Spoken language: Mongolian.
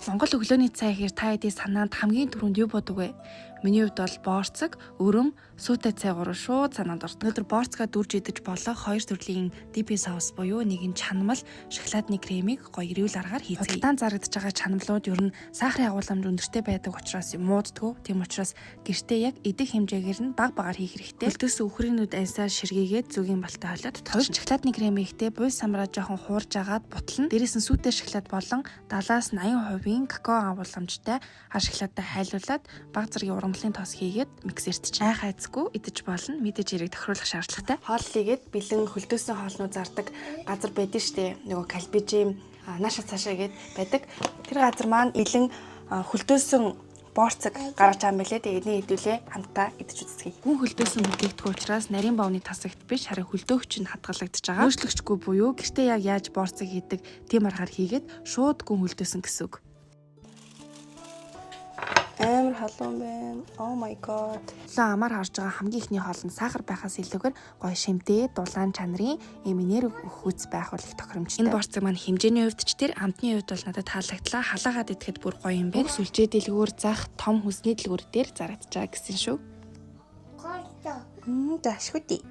Монгол өглөөний цай гэхээр та хэдийн санаанд хамгийн түрүүнд юу боддог вэ? Миний хувьд бол боорцог, өрөм, сүүтэй цай гурав шууд санаанд ордог. Өнөөдөр боорцгоо дүрж идэж болох хоёр төрлийн dipping sauce буюу нэг нь чанамал, шоколадны кремийг гоё эрүүл аргаар хийцгээе. Худалдаанд зарагдаж байгаа чанамлууд ер нь сахарын агуулмж өндөртэй байдаг учраас мууддаггүй. Тийм учраас гэртээ яг идэх хэмжээгээр нь баг багаар хийх хэрэгтэй. Хөлдөөсөн үхрийнүүд ансаар ширгээгээд зүүгийн балтай холиод хоёр шоколадны крем ихтэй буй самраа жоохон хуурж агаад бутлана. Дээрээс нь сүүтэй шоколад болон 70-80% какао агуулмжтай хар шоколадтай хайлуулад баг зэргийн ургамлын тос хийгээд миксерт чинь айх айцгүй идэж болно. Мэдээж хэрэг тохируулах шаардлагатай. Хоол хийгээд бэлэн хөлдөөсөн хоолнууд зардаг газар байдэн штэ. Нөгөө кальбижим нааша цаашаа гээд байдаг. Тэр газар маань бэлэн хөлдөөсөн боорцог гаргаж байгаа юм билээ. Тэгээ энийг хэдүүлээ хамтдаа идэж үзцгээе. Гүн хөлдөөсөн бүтээгдэхүүн учраас нарийн бовны тасагт биш, харин хөлдөөгч нь хадгалагдаж байгаа. Нөөцлөгчгүй буюу гэртээ яг яаж боорцог хийдэг тийм аргаар хийгээд шууд гүн хөлдөөсөн гэсэн үг. Амар халуун байна. Oh my God. Лөө амар харж байгаа хамгийн ихний хоол нь сахар байхаас илүүгээр гоё шимтэй, дулаан чанарын ийм энерги өгөх байх бол их тохиромжтой. Энэ борцог маань хэмжээний хувьд ч тэр амтны хувьд бол надад таалагдлаа. Халаагаад идэхэд бүр гоё юм байна. Сүлжээ дэлгүүр, зах, том хүнсний дэлгүүр дээр зарагдаж байгаа гэсэн шүү. За, ашгүй.